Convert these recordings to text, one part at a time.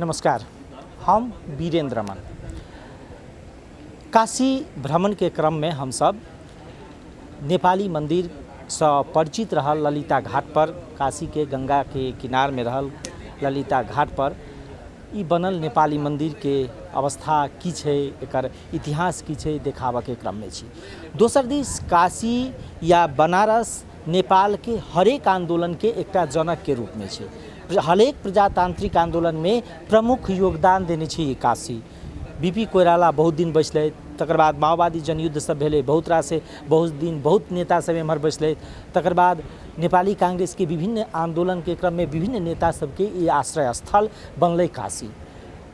नमस्कार, हम वीरेंद्र रमन। काशी भ्रमण के क्रम में हम सब नेपाली मंदिर से परिचित रहल ललिता घाट पर, काशी के गंगा के किनार में रहल ललिता घाट पर ई बनल नेपाली मंदिर के अवस्था की छै, एकर इतिहास की छै देखाबऽ के क्रम में छी। दोसर दिस काशी या बनारस नेपाल के हरेक आंदोलन के एकटा जनक के रूप में छै। हरेक प्रजातांत्रिक आंदोलन में प्रमुख योगदान देने छै ई काशी। बीपी कोइराला बहुत दिन बैसले, तकर बाद माओवादी जनयुद्ध सब भेले, बहुत रासे बहुत नेता सब एम्हर बैसले, तकर बाद नेपाली कांग्रेस के विभिन्न आंदोलन के क्रम में विभिन्न नेता सबके ई आश्रय स्थल बनले काशी।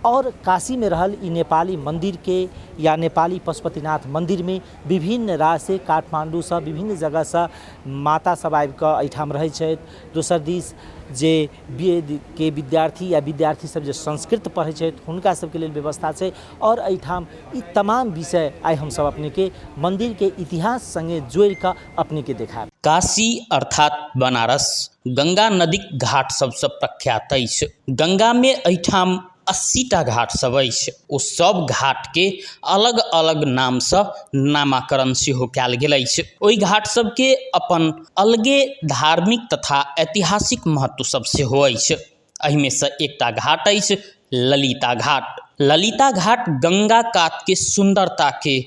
और काशी में रहल ई नेपाली मंदिर के या नेपाली पशुपतिनाथ मंदिर में विभिन्न रासे काठमांडू से विभिन्न जगह से माता सब आबि कऽ एहिठाम रहै छथि। दोसर दिस जे बीएड के विद्यार्थी या विद्यार्थी सब जे संस्कृत पढ़ै छथि हुनका सबके लेल व्यवस्था छै। और एहिठाम ई तमाम विषय आइ हम सब अपने के मंदिर के इतिहास संगे जोड़ कऽ अपने के देखाएब। काशी अर्थात बनारस गंगा नदी घाट सबसे प्रख्यात अछि। गंगा में एहिठाम 80टा घाट सब अछि। ओ सब घाट के अलग अलग नाम से नामाकरण सेहो कयल गेल अछि। ओहि घाट सब के अपन अलगे धार्मिक तथा ऐतिहासिक महत्व सब सेहो अछि। एहि में से एकटा घाट अछि ललिता घाट। ललिता घाट गंगा कात के सुंदरता के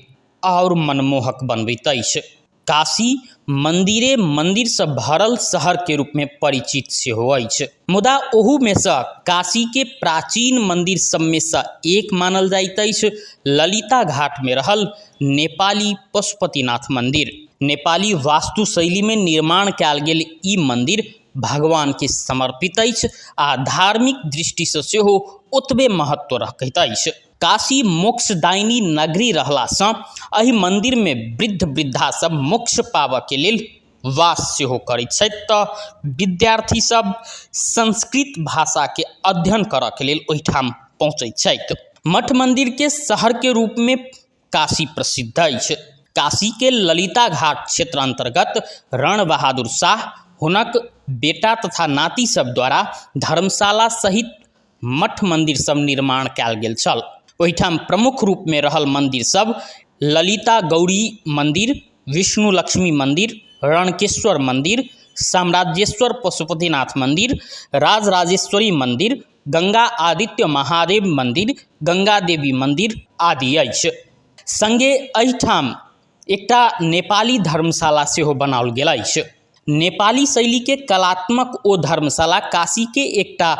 और मनमोहक बनबैत अछि। काशी मंदिरे मंदिर से भरल शहर के रूप में परिचित सेहो अछि। मुदा ओहू में से काशी के प्राचीन मंदिर सब में से एक मानल जाइत अछि ललिता घाट में रहल नेपाली पशुपतिनाथ मंदिर। नेपाली वास्तुशैली में निर्माण कयल गेल ई मंदिर भगवान के समर्पित अछि आ धार्मिक दृष्टि से सेहो ओतबे महत्व रखैत अछि। काशी मोक्षदायिनी नगरी रहला से एहि मंदिर में वृद्ध वृद्धा सब मोक्ष पाबऽ के लेल वास सेहो करैत छथि। तऽ विद्यार्थी सब संस्कृत भाषा के अध्ययन करऽ के लेल ओहिठाम पहुँचैत छथि। मठ मंदिर के शहर के रूप में काशी प्रसिद्ध अछि। काशी के ललिता घाट क्षेत्र अंतर्गत रण बहादुर शाह हुनक बेटा तथा नाती सब द्वारा धर्मशाला सहित मठ मंदिर सब निर्माण कयल गेल छल। ओहिठाम प्रमुख रूप में रहल मंदिर सब ललिता गौरी मंदिर, विष्णु लक्ष्मी मंदिर, रणकेश्वर मंदिर, साम्राज्येश्वर पशुपतिनाथ मंदिर, राजराजेश्वरी मंदिर, गंगा आदित्य महादेव मंदिर, गंगा देवी मंदिर आदि अछि। संगे एहिठाम एकटा नेपाली धर्मशाला सेहो बनाओल गेल अछि। नेपाली शैली के कलात्मक ओ धर्मशाला काशी के एकटा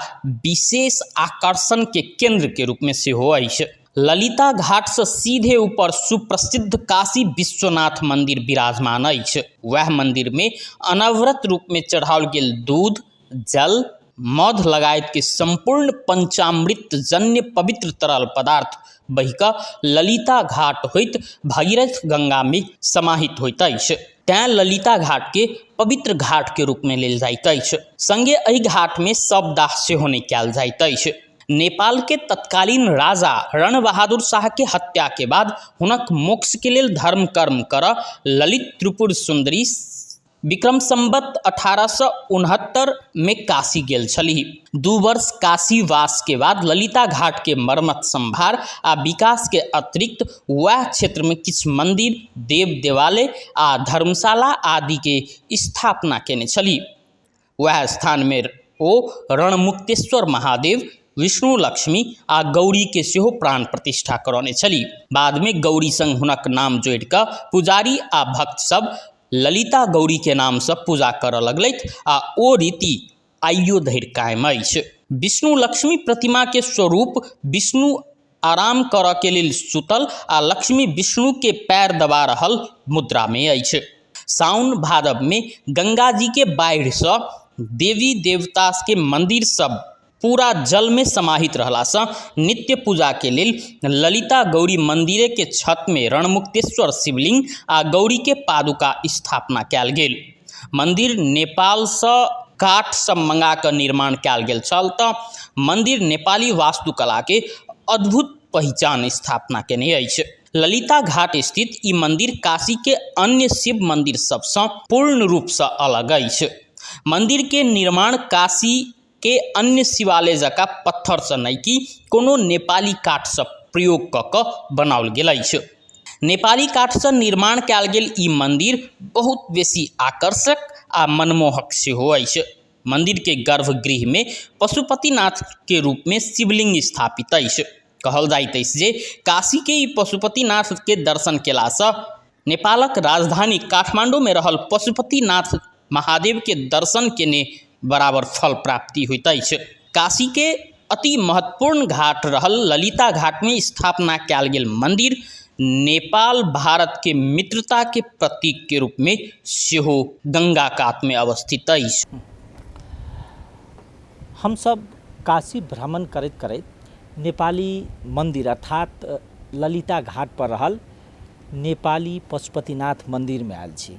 विशेष आकर्षण के केंद्र के रूप में सेहो अछि। ललिता घाट से सीधे ऊपर सुप्रसिद्ध काशी विश्वनाथ मंदिर विराजमान अछि। वह मंदिर में अनवरत रूप में चढ़ाओल गेल दूध, जल, मध लगायत के संपूर्ण पंचामृत जन्य पवित्र तरल पदार्थ बहि कऽ ललिता घाट होइत भगीरथ गंगा में समाहित होइत अछि। तैं ललिता घाट के पवित्र घाट के रूप में लेल जाइत अछि। संगे एहि घाट में शवदाह सेहो नहि कयल जाइत अछि। नेपाल के तत्कालीन राजा रण बहादुर शाह के हत्या के बाद हुनक मोक्ष के लेल धर्म कर्म करऽ ललित त्रिपुर सुंदरी विक्रम संवत 1869 में काशी गेल छलीह। 2 वर्ष काशी वास के बाद ललिता घाट के मरम्मत संभार आ विकास के अतिरिक्त वह क्षेत्र में किछ मंदिर, देव देवालय आ धर्मशाला आदि के स्थापना केने छलीह। वह स्थान में ओ रणमुक्तेश्वर महादेव, विष्णु लक्ष्मी आ गौरी के सेहो प्राण प्रतिष्ठा करौने छली। बाद में गौरी संग हुनक नाम जोड़ कऽ पुजारी आ भक्त सब ललिता गौरी के नाम से पूजा करऽ लगलैथ आ ओ रीति आइयो धरि कायम अछि। विष्णु लक्ष्मी प्रतिमा के स्वरूप विष्णु आराम करऽ के लेल सुतल आ लक्ष्मी विष्णु के पैर दबा रहल मुद्रा में अछि। साउन भादव में गंगा जी के बाढ़ि से देवी देवता के मंदिर सब पूरा जल में समाहित रहला से नित्य पूजा के लेल ललिता गौरी मंदिरे के छत में रणमुक्तेश्वर शिवलिंग आ गौरी के पादुका स्थापना कयल गेल। मंदिर नेपाल से काठ सब मंगा कर निर्माण कयल गेल छल। तऽ मंदिर नेपाली वास्तुकला के अद्भुत पहचान स्थापना केने अछि। ललिता घाट स्थित ई मंदिर काशी के अन्य शिव मंदिर सबसँ पूर्ण रूप से अलग अछि। मंदिर के निर्माण काशी के अन्य शिवालय जकाँ पत्थरसँ नहि कि कोनो नेपाली काठसँ प्रयोग कऽ कऽ बनाओल गेल अछि। नेपाली काठसँ निर्माण कयल गेल ई मन्दिर बहुत बेसी आकर्षक आ मनमोहक सेहो अछि। मंदिर के गर्भगृह में पशुपतिनाथ के रूप में शिवलिंग स्थापित अछि। कहल जाइत अछि जे काशी के ई पशुपतिनाथ के दर्शन केलासँ नेपालक राजधानी काठमांडू में रहल पशुपतिनाथ महादेव के दर्शन केने बराबर फल प्राप्ति होइत अछि। काशी के अति महत्वपूर्ण घाट रहल ललिता घाट में स्थापना कयल गेल मंदिर नेपाल भारत के मित्रता के प्रतीक के रूप में सेहो गंगा कात में अवस्थित अछि। हम सब काशी भ्रमण करैत करैत नेपाली मंदिर अर्थात ललिता घाट पर रहल नेपाली पशुपतिनाथ मंदिर में आयल छी।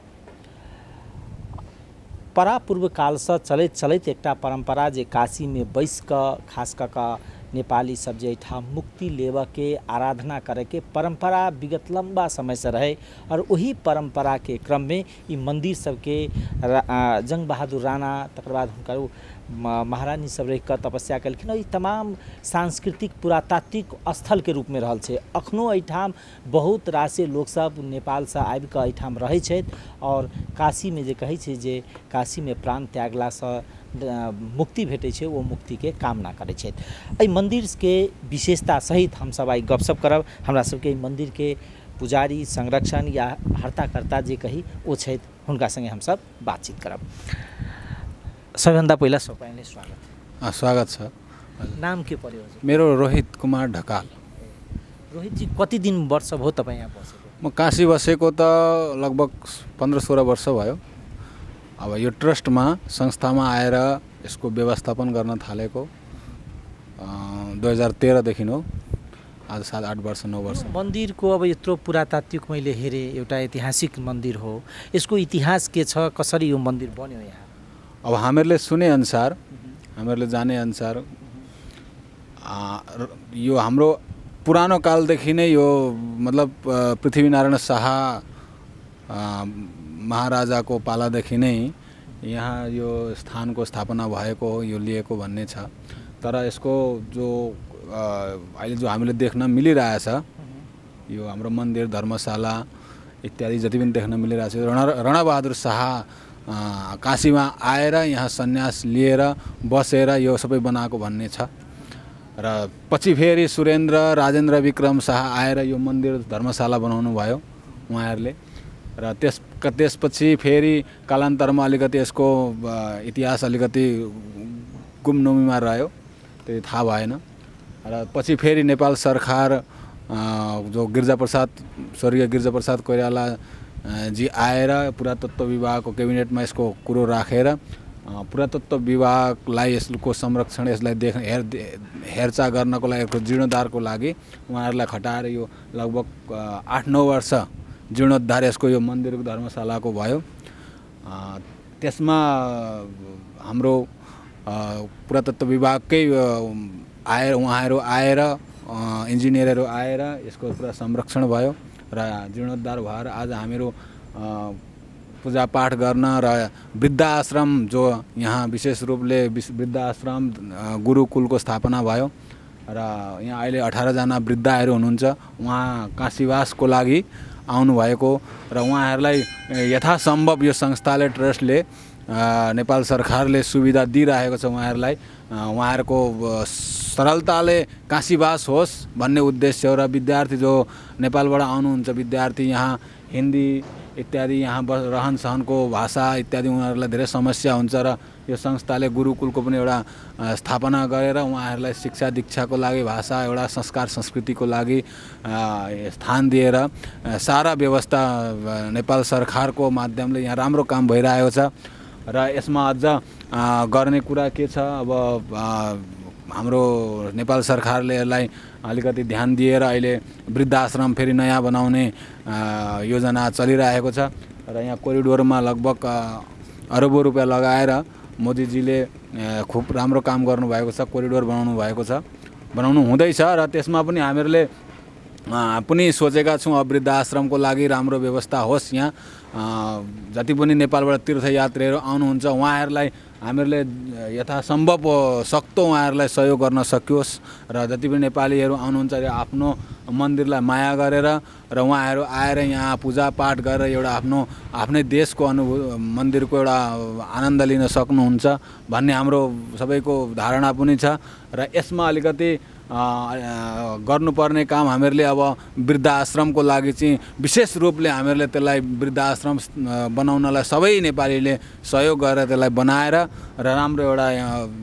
परापूर्व काल से चलैत चलैत एकटा परंपरा जे काशी में बैस कऽ खास कऽ नेपाली सब जे एहिठाम मुक्ति लेबऽ के आराधना करे के परंपरा विगत लंबा समय से रहे और वही परंपरा के क्रम में ई मंदिर सबके जंग बहादुर राणा तकर बाद हुनकर महारानी सब रह कर तपस्या कलखिन। ई तमाम सांस्कृतिक पुरातात्विक स्थल के रूप में रहल छै। अखनो एहिठाम बहुत रासे लोग सब नेपाल से आबि कऽ एहिठाम रहै छथि और काशी में जे कहै छै जे काशी में प्राण त्यागला से मुक्ति भेटै छै, वो मुक्ति के कामना करै छथि। एहि मंदिर के विशेषता सहित हम सब आई गपशप करब। हमरा सबके मंदिर के पुजारी संरक्षण या हर्ताकर्ता जे कही ओ छथि, हुनका संगे हम सब बातचीत करब। सबभन्दा पहिला सबैले स्वागत। स्वागत छ। नाम के पर्यो? मेरो रोहित कुमार ढकाल। रोहित जी, कति दिन वर्ष भयो तपाईँ यहाँ बसेको? म काशी बसेको त लगभग 15-16 वर्ष भयो। अब यो ट्रस्टमा संस्थामा आएर यसको व्यवस्थापन गर्न थालेको 2013 देखि हो। आज 7-8 वर्ष 9 वर्ष। मंदिर को अब यत्रो पुरातात्विक मैले हेरे, एउटा ऐतिहासिक मंदिर हो। यसको इतिहास के छ, कसरी यो मंदिर बन्यो यहाँ? अब हामीहरूले सुने अनुसार, हामीहरूले जाने अनुसार यो हाम्रो पुरानो कालदेखि नै यो मतलब पृथ्वीनारायण शाह महाराजाको पालादेखि नै यहाँ यो स्थानको स्थापना भएको हो, यो लिएको भन्ने छ। तर यसको जो अहिले जो हामीले देख्न मिलिरहेछ, यो हाम्रो मन्दिर धर्मशाला इत्यादि जति पनि देख्न मिलिरहेछ, रणबहादुर शाह काशीमा आएर यहाँ सन्यास लिएर बसेर यो सबै बनाएको भन्ने छ। र पछि फेरि सुरेन्द्र राजेन्द्र विक्रम शाह आएर यो मन्दिर धर्मशाला बनाउनु भयो उहाँहरूले। र त्यसपछि फेरि कालान्तरमा अलिकति यसको इतिहास अलिकति गुमनामीमा रह्यो, त्यति थाहा भएन। र पछि फेरि नेपाल सरकार जो स्वर्गीय गिरिजाप्रसाद कोइराला जी आएर पुरातत्व विभागको कैबिनेटमा यसको कुरो राखेर पुरातत्व विभागलाई यसको संरक्षण, यसलाई हेरचाह गर्नको लागि, यसको जीर्णोद्धारको लागि उहाँहरूलाई खटाएर यो लगभग 8-9 वर्ष जीर्णोद्धार यसको यो मन्दिरको धर्मशालाको भयो। त्यसमा हाम्रो पुरातत्व विभागकै उहाँहरू आएर इन्जिनियरहरू आएर यसको पुरा संरक्षण भयो र जीर्णोद्धार भएर आज हामीहरू पूजापाठ गर्न र वृद्धाश्रम जो यहाँ विशेष रूपले वृद्धाश्रम गुरुकुलको स्थापना भयो र यहाँ अहिले 18 जना वृद्धहरू हुनुहुन्छ। उहाँ काशीवासको लागि आउनुभएको र उहाँहरूलाई यथासम्भव यो संस्थाले ट्रस्टले नेपाल सरकारले सुविधा दिइरहेको छ। उहाँहरूको सरलताले काशीवास होस् भन्ने उद्देश्य हो। र विद्यार्थी जो नेपालबाट आउनुहुन्छ विद्यार्थी यहाँ हिन्दी इत्यादि यहाँ रहन सहनको भाषा इत्यादि उनीहरूलाई धेरै समस्या हुन्छ र यो संस्थाले गुरुकुलको पनि एउटा स्थापना गरेर उहाँहरूलाई शिक्षा दीक्षाको लागि, भाषा एउटा संस्कार संस्कृतिको लागि स्थान दिएर सारा व्यवस्था नेपाल सरकारको माध्यमले यहाँ राम्रो काम भइरहेको छ। र यसमा अझ गर्ने कुरा के छ, अब हाम्रो नेपाल सरकारले यसलाई अलिकति ध्यान दिएर अहिले वृद्धाश्रम फेरि नयाँ बनाउने योजना चलिरहेको छ र यहाँ कोरिडोरमा लगभग अरबौं रुपियाँ लगाएर मोदीजीले खुब राम्रो काम गर्नुभएको छ। कोरिडोर बनाउनु भएको छ, बनाउनु हुँदैछ र त्यसमा पनि हामीहरूले पनि सोचेका छौँ अब वृद्धाश्रमको लागि राम्रो व्यवस्था होस्। यहाँ जति पनि नेपालबाट तीर्थयात्रीहरू आउनुहुन्छ उहाँहरूलाई हामीहरूले यथासम्भव सक्दो उहाँहरूलाई सहयोग गर्न सकियोस् र जति पनि नेपालीहरू आउनुहुन्छ र आफ्नो मन्दिरलाई माया गरेर र उहाँहरू आएर यहाँ पूजापाठ गरेर एउटा आफ्नै देशको मन्दिरको एउटा आनन्द लिन सक्नुहुन्छ भन्ने हाम्रो सबैको धारणा पनि छ र यसमा अलिकति गर्नुपर्ने काम हामीहरूले अब वृद्धाश्रमको लागि चाहिँ विशेष रूपले हामीहरूले त्यसलाई वृद्धाश्रम बनाउनलाई सबै नेपालीले सहयोग गरेर त्यसलाई बनाएर र राम्रो एउटा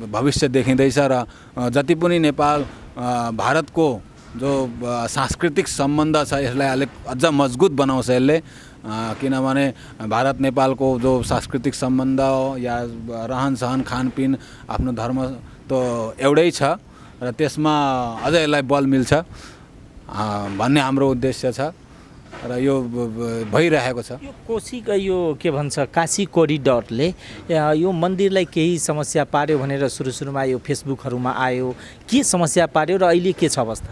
भविष्य देखिँदैछ र जति पनि नेपाल भारतको जो सांस्कृतिक सम्बन्ध छ यसलाई अलिक अझ मजबुत बनाउँछ यसले किनभने भारत नेपालको जो सांस्कृतिक सम्बन्ध या रहनसहन खानपिन आफ्नो धर्म त एउटै छ र त्यसमा अझ यसलाई बल मिल्छ भन्ने हाम्रो उद्देश्य छ र यो भइरहेको छ। यो कोशीको यो के भन्छ काशी कोरिडोरले यो मन्दिरलाई केही समस्या पार्यो भनेर सुरुमा यो फेसबुकहरूमा आयो, के समस्या पार्यो र अहिले के छ अवस्था?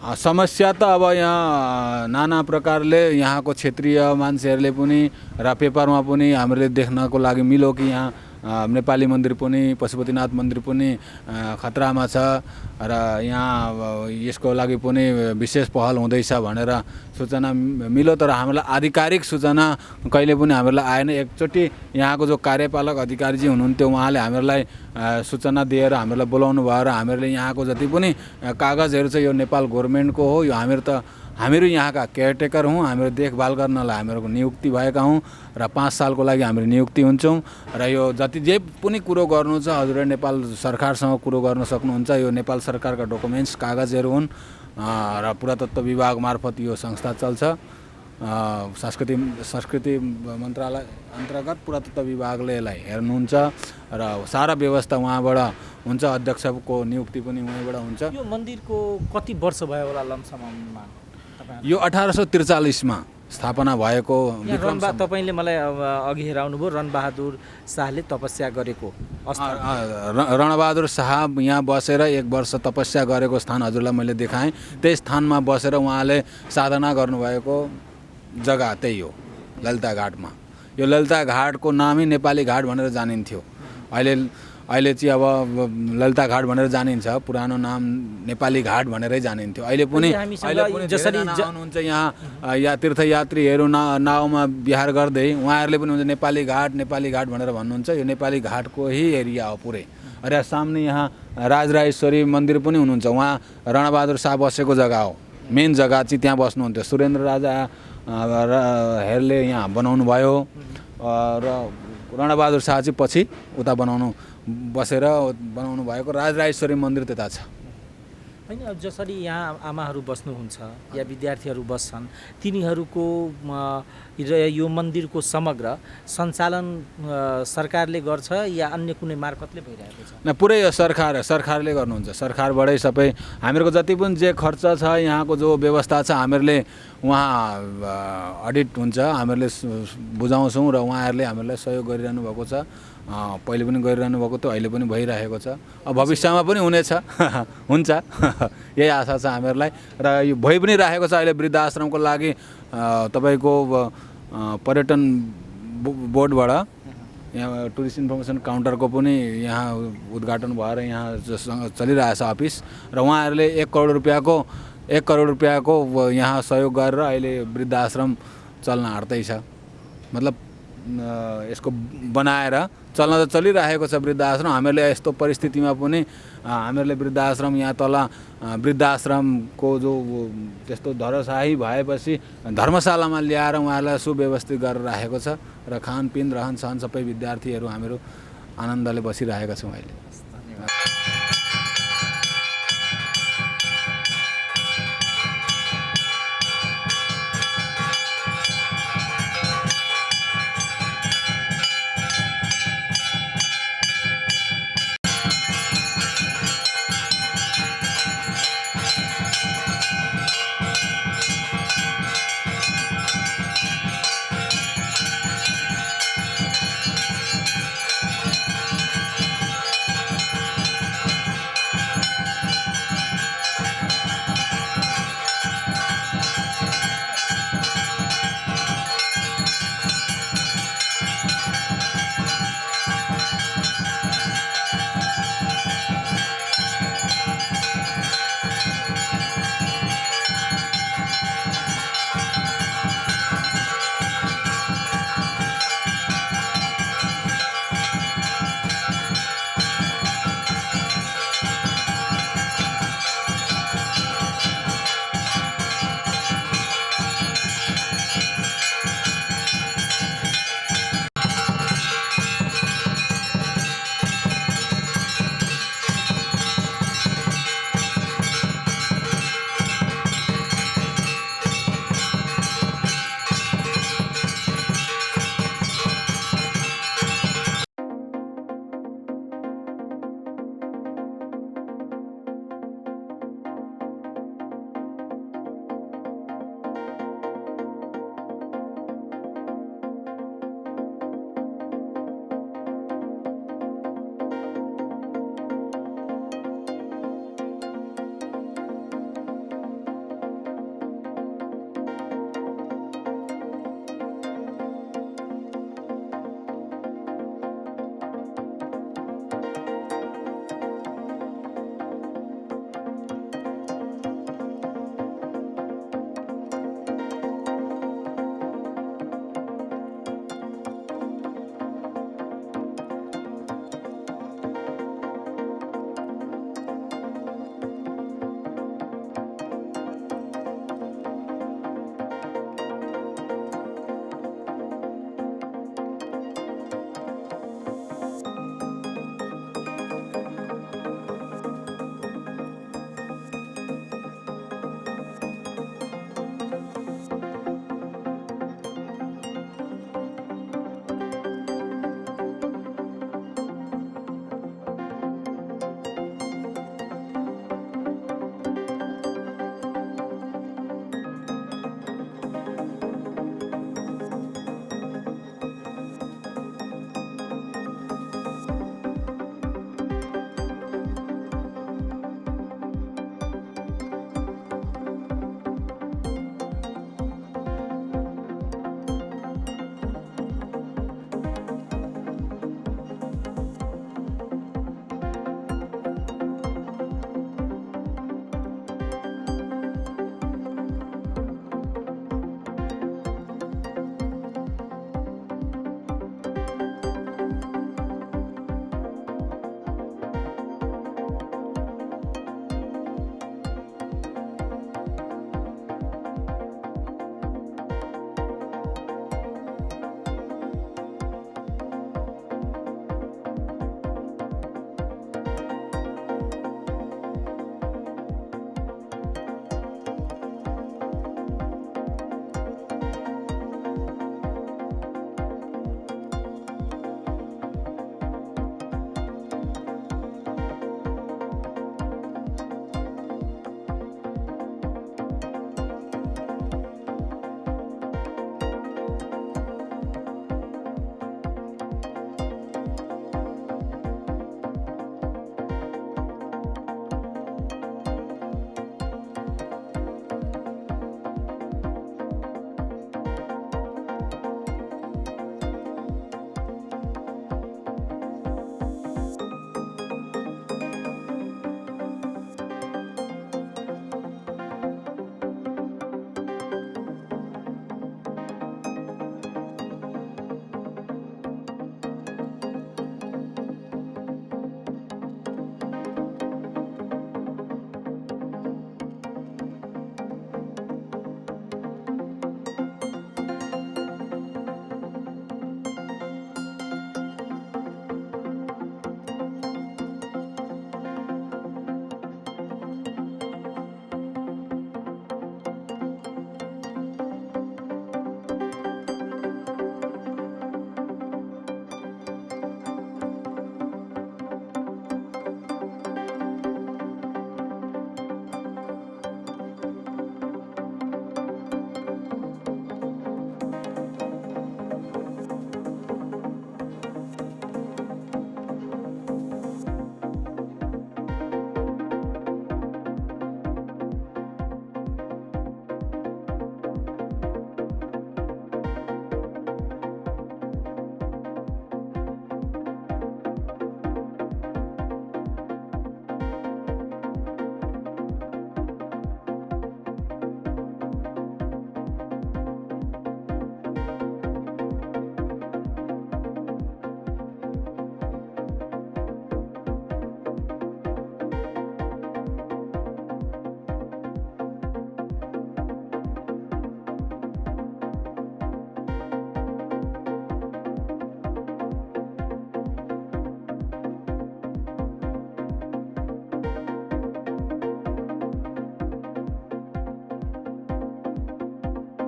समस्या त अब यहाँ नाना प्रकारले यहाँको क्षेत्रीय मान्छेहरूले पनि र पेपरमा पनि हामीले देख्नको लागि मिल्यो कि यहाँ नेपाली मन्दिर पनि पशुपतिनाथ मन्दिर पनि खतरामा छ र यहाँ यसको लागि पनि विशेष पहल हुँदैछ भनेर सूचना मिल्यो, तर हामीलाई आधिकारिक सूचना कहिले पनि हामीलाई आएन। एकचोटि यहाँको जो कार्यपालक अधिकारीजी हुनुहुन्थ्यो उहाँले हामीलाई सूचना दिएर हामीलाई बोलाउनु भयो र हामीहरूले यहाँको जति पनि कागजहरू छ यो नेपाल गभर्मेन्टको हो, यो हामीहरू यहाँका केयरटेकर हौँ, हामीहरू देखभाल गर्नलाई हामीहरूको नियुक्ति भएका हौँ र 5 सालको लागि हामीहरू नियुक्ति हुन्छौँ र यो जति जे पनि कुरो गर्नु छ हजुरले नेपाल सरकारसँग कुरो गर्न सक्नुहुन्छ। यो नेपाल सरकारका डकुमेन्ट्स कागजहरू हुन् र पुरातत्व विभाग मार्फत यो संस्था चल्छ। संस्कृति मन्त्रालय अन्तर्गत पुरातत्व विभागले यसलाई हेर्नुहुन्छ र सारा व्यवस्था उहाँबाट हुन्छ, अध्यक्षको नियुक्ति पनि उहाँबाट हुन्छ। यो मन्दिरको कति वर्ष भयो होला लमसममा? यो 1843 मा स्थापना भएको। तपाईले मलाई अघि हेराउनुभयो रणबहादुर शाहले तपस्या गरेको रणबहादुर शाह यहाँ बसेर 1 वर्ष तपस्या गरेको स्थान हजुरलाई मैले देखाएँ। त्यही स्थानमा बसेर उहाँले साधना गर्नुभएको जग्गा त्यही हो ललिता घाटमा। यो ललिता घाटको नामै नेपाली घाट भनेर जानिन्थ्यो। अहिले चाहिँ अब ललिता घाट भनेर जानिन्छ, पुरानो नाम नेपाली घाट भनेरै जानिन्थ्यो। अहिले पनि जसरी आउनुहुन्छ यहाँ या तीर्थयात्रीहरू नाउँमा बिहार गर्दै उहाँहरूले पनि हुन्छ नेपाली घाट भनेर भन्नुहुन्छ। यो नेपाली घाटको ही एरिया हो पुरै। अरे सामने यहाँ राजराजेश्वरी मन्दिर पनि हुनुहुन्छ, उहाँ रणबहादुर शाह बसेको जग्गा हो। मेन जग्गा चाहिँ त्यहाँ बस्नुहुन्थ्यो। सुरेन्द्र राजा हेरले यहाँ बनाउनु भयो र रणबहादुर शाह चाहिँ पछि उता बसेर बनाउनु भएको राजराजेश्वरी मन्दिर त्यता छ। हैन, जसरी यहाँ आमाहरू बस्नुहुन्छ या विद्यार्थीहरू बस्छन् तिनीहरूको यो मन्दिरको समग्र सञ्चालन सरकारले गर्छ या अन्य कुनै मार्फतले भइरहेको छ? न, पुरै सरकारले गर्नुहुन्छ। सरकारबाटै सबै हामीहरूको जति पनि जे खर्च छ यहाँको जो व्यवस्था छ हामीहरूले उहाँ अडिट हुन्छ, हामीहरूले बुझाउँछौँ र उहाँहरूले हामीहरूलाई सहयोग गरिरहनु भएको छ। पहिले पनि गरिरहनु भएको थियो, अहिले पनि भइरहेको छ, अब भविष्यमा पनि हुनेछ हुन्छ यही आशा छ हामीहरूलाई। र यो भइ पनि रहेको छ। अहिले वृद्धाश्रमको लागि तपाईँको पर्यटन बोर्डबाट यहाँ टुरिस्ट इन्फर्मेसन काउन्टरको पनि यहाँ उद्घाटन भएर यहाँ चलिरहेछ अफिस र उहाँहरूले 1 करोड रुपियाँको यहाँ सहयोग गरेर अहिले वृद्धाश्रम चल्न आँट्दैछ। मतलब यसको बनाएर चल्न त चलिरहेको छ वृद्धाश्रम। हामीहरूले यस्तो परिस्थितिमा पनि हामीहरूले वृद्धाश्रम यहाँ तल वृद्धाश्रमको जो त्यस्तो धराशायी भएपछि धर्मशालामा ल्याएर उहाँहरूलाई सुव्यवस्थित गरेर राखेको छ र खानपिन रहनसहन सबै विद्यार्थीहरू हामीहरू आनन्दले बसिरहेका छौँ अहिले।